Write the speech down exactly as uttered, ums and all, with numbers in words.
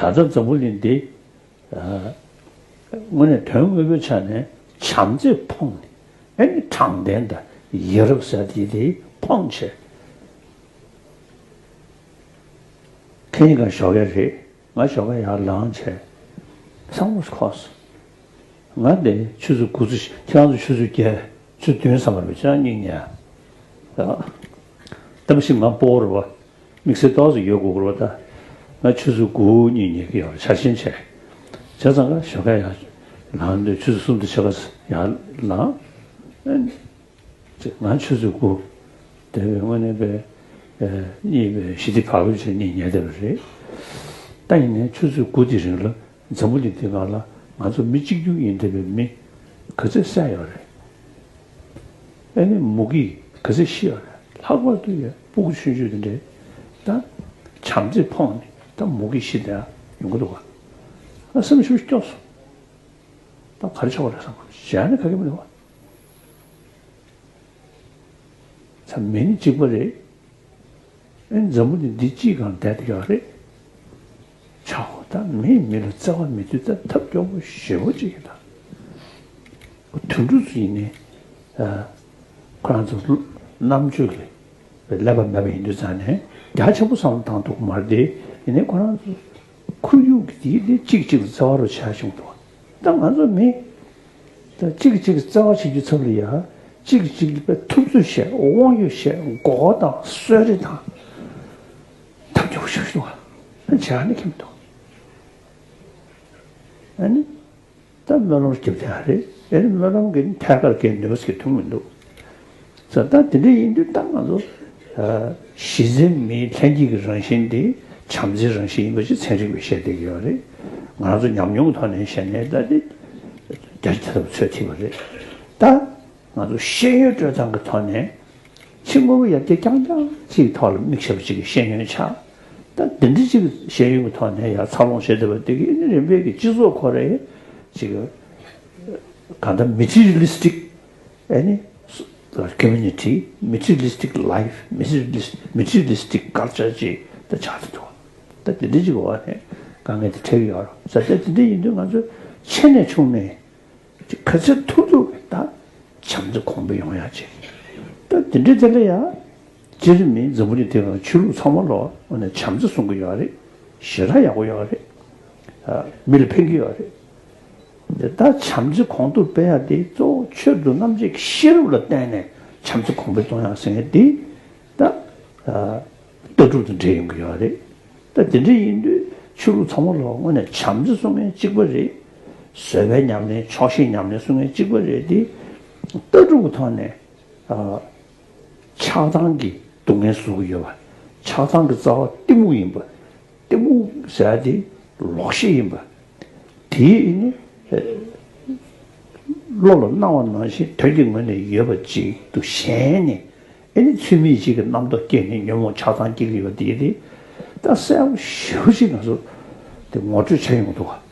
ད་ལྟ་འཛམ་བུ་གླིང་འདི། ཨ། དངོས་གནས་དོན་དངོས་པོའི་ཆ་ནས་བྱམས་བརྩེས་ཕོངས་ནས། ཨ་ནི་དྲང་བདེན་དང་ཡ་རབས་ཟེར་དེ་དེ་ཕོངས་བྱས། ཁྱེད་གཉིས་ཀ་ཞོགས་ཀས་རེད། ང་ཞོགས་ཀས་ཡར་ལངས་བྱས། བསམ་བློ་འཁོར་སོང་། ང་དེ་ཆུ་ཚོད་དགུ་ཚོད། ཁྱེད་རང་ཚོ་ཆུ་ཚོད་བརྒྱད། ཆུ་བདུན་ཙམ་པ་རེད་པ། ཁྱེད་རང་གཉིས་ཉལ། ད་མ་གཞི་ང་སྤོ་བོ་རེད་པ། དམིགས་བསལ་ཏོག་ཙམ་ཡོད་དགོས་ཀྱི་རེད་པ། ད་ང་ཆུ་ཚོད་དགུ་གཉིས་ཉལ་གྱི་ཡོད་རེད། འཆར་ཅན་བྱས། བྱས་ཙང་ང་ཞོགས་ཀས་ཡར་ལངས་དུས་ཆུ་ཚོད་གསུམ་དང་ཕྱེད་ཀ་ཡར་ལངས། ཨ་ནི་ང་ཆུ་ཚོད་དགུ། དེ་བས་དངོས་གནས་པའི། ཨ། གཉིད་པའི་ཞི་བདེ་བག་ཕེབས་བྱས་གཉིད་ཉལ་བསྡད་པ་རེད། ད་ཡིན་ནའི་ཆུ་ཚོད་དགུ་དེ་རིང་ལ་འཛམ་བུ་གླིང་འདི་སྒང་ལ་ང་ཚོ་མི་གཅིག་གྱུར་ཡིན་བསྡད་པའི་མི་ག་ཚོད་བསད་ཡོད་རེད། ཨ་ནི་མུ་གེས་ག་ཚོད་ཤི་ཡོད་རེད། ལྷག་པར་དུ་ཡ་ཕྲུ་གུ་ཆུང་ཆུང་དེ་འདྲས་ད་བྱམས་བརྩེས་ཕོངས་ནས་ད་མུ་གེས་ཤི་བསྡད་ཡོང་གི་འདུག་ག་ཨ། སེམས་ཞེ་པོ་སྐྱོ་སོང་། ད་ག་རེ་བྱ་བ་རེད་བསམ། བྱས་ནས་ག་གེ་མི་འདུག་ག་ཚ། མི་ནི་གཅིག་པ་རེད། ཨེ། འཛམ་བུ་གླིང་འདི་གཅིག་སྒང་བསྡད་ཡོད་རེད། ཆའོ། ད་མིས་མི་ལ་བརྩེ་བ་མེད་དུས་ད་ཐབས་སྐྱོ་པོ་ཞེ་པོ་ཅིག་ཡིན་ད། དུད་འགྲོ་ཚོ་ཡིན་ནའི། ཨ། ཁོ་རང་ཚོ་རྣམ་དཔྱོད་ཀྱི་ཀླད་པ་མེད་པ་ཡིན་དུས་ཙང་ནས་རྒྱ་ཆེན་པོ་བསམ་བློ་བཏང་ཐུབ་ཀྱི་མ་རེད་དེ། ཡིན་ནའི་ཁོ་རང་ཚོ་ཁོར་ཡུག་གི་དེའི་དེ་གཅིག་གཅིག་ལ་བརྩེ་བ་རུ་བྱས་བྱུང་འདུག་ད་ང་ཚོ་མི་ད་གཅིག་གིས་གཅིག་ལ་བརྩེ་བ་བྱེད་རྒྱུའི་ཚབ་ལ་ཡ། གཅིག་གིས་གཅིག་ལ་དཔེ་ཐུབ་ཚོད་བྱས། དབང་ཡོད་བྱས། མགོ་བོ་དང་གསོད་རེས་དང་། ཐབས་སྐྱོ་པོ་ཞེ་པོ་ཞིག་འདུག་ག་ཨ། བྱས་ནས་ཁྱིམ་དུ། ཨ་ནི་ད་སྨོན་ལམ་རྒྱབ་བསྡད་ཡོད་རེད། ཨ་ནི་སྨོན་ལམ་གྱིས་ཐད་ཀར་གྱི་ནུས་པ་ཞིག་ཐོན་མི་འདུག་ས། ད་དེ་འདྲ་ཡིན་དུས་ད་ང་ཚོ། ཨ། གཞི་རྩའི་མིའི་ལྷན་སྐྱེས་ཀྱི་རང་བཞིན་དེ་བྱམས་བརྩེའི་རང་བཞིན་ཡིན་པ་ཅིག་ཚན་རིག་པས་བཤད་བསྡད་ཀྱི་ཡོད་རེད། ང་ཚོ་ཉམས་མྱོང་གི་ཐོག་ནས་བཤད་ནའི་ད་དེ་བརྒྱ་ཆ་དགུ་བཅུ་ཚོད་ཐིག་པ་རེད། ད་ང་ཚོ་ཤེས་ཡོན་སྤྲོད་སྟངས་ཀྱི་ཐོག་ནས་ཕྱི་དངོས་པོ་ཡར་རྒྱས་རྐྱང་རྐྱང་ཅིག་ཐོག་ལ་དམིགས་བྱས་པ་ཅིག་གི་ཤེས་ཡོན་ཆགས། ད་དེ་འདྲ་ཅིག་གི་ཤེས་ཡོན་གྱི་ཐོག་ནས་ཡར་འཚར་ལོངས་བྱས་བསྡད་པ་དེ་གིས་ཨ་ནི་རིམ་པས་ཀྱི་སྤྱི་ཚོགས་ཁོ་རའི་ཅིག་གང་ལྟར་མེ་ཊི་རི་ཡལ་ལི་སི་ཊིག་ཨ་ནི་ཀོ་མུ་ནི་ཊི། མེ་ཊི་རི་ཡལ་ལི་སི་ཊིག་ལའིཕ། མེ་ཊི་རི་ཡལ་ལི་སི། མེ་ཊི་རི་ཡལ་ལི་སི་ཊིག་ཀལ་ཅར་ཅིག་ད་ཆགས་བསྡད་འདུག་ད་དེ་འདྲ་ཅིག་གི་འོག་ནས་དཀའ་ངལ་དེ་འཕྲད་ཀྱི་ཡོད་རེད་ཟེར། ད་དེ་འདྲ་ཡིན་དུས་ང་ཚོ་ཆེ་ནས་ཆུང་ནས་ཅིག་ག་ཚོད་ཐུབ་ཐུབ་ད་བྱམས་བརྩེ་གོང་འཕེལ་ཡོང་ཡག་ཅིག་ད་དེ་འདྲ་དེ་ལ་ཡ། སྤྱིར་མི་འཛམ་བུ་གླིང་འདི་སྒང་ཆོས་ལུགས་ཚང་མ་ལོག་འོ་ན་བྱམས་བརྩེ་གསུང་གི་ཡོད་རེད། ཞེ་དྲག་ཡག་པོ་ཡོད་རེད། ཨ། མི་ལ་ཕན་གྱི་ཡོད་རེད། འདི་ལྟར་བྱམས་བརྩེ་གོང་དུ་སྤེལ་ཡ་དེ་གཙོ་བོ་ཆོས་དང་རྣམ་འབྱེད་ཀྱི་ཤེས་རབ་ལ་བརྟེན་ནས་བྱམས་བརྩེ་གོང་འཕེལ་གཏོང་ཡ་ཟེར་མཁན་དེ་ད། ཨ། ལྟ་གྲུབ་དང་འབྲེལ་ཡོང་གི་ཡོད་རེད། ད་དེ་འདྲ་ཡིན་དུས་ཆོས་ལུགས་ཚང་མ་ལོག་དངོས་གནས་བྱམས་བརྩེ་གསུང་མཁན་གཅིག་པ་རེད། བཟོད་པའི་ཉམས་ལེན། ཆོག་ཤེས་ཉམས་ལེན་གསུང་མཁན་གཅིག་པ་རེད་དེ། ལྟ་གྲུབ་ཀྱི་ཐོག་ནས། ཨ། ཆགས་སྡང་གི་སྡུག་བསྔལ་བཟོ་གི་ཡོད་པ། ཆགས་སྡང་གི་རྩ་བ་གཏི་མུག་ཡིན་པ། གཏི་མུག་ཟེར་ཡ་དེ་ལོག་ཤེས་ཡིན་པ། དེ་ནི་བློ་ལ་སྣང་བ་ནང་བཞིན་དོན་གྱི་ངོས་ནས་ཡོད་པ་ཅིག་ཏུ་ཞེན་ནས། ཨེ་ནི་ཚུལ་མིན་ཅིག་གི་རྣམ་རྟོག་སྐྱེས་ནས་ཉོན་མོངས་ཆགས་སྡང་སྐྱེ་གི་ཡོད་པ་དེ་དེ་ད་གསལ་པོ་ཞེ་པོ་ཅིག་ང་ཚོ་དེ་ངོ་སྤྲོད་བྱས་ཡོང་གི་འདུག་ག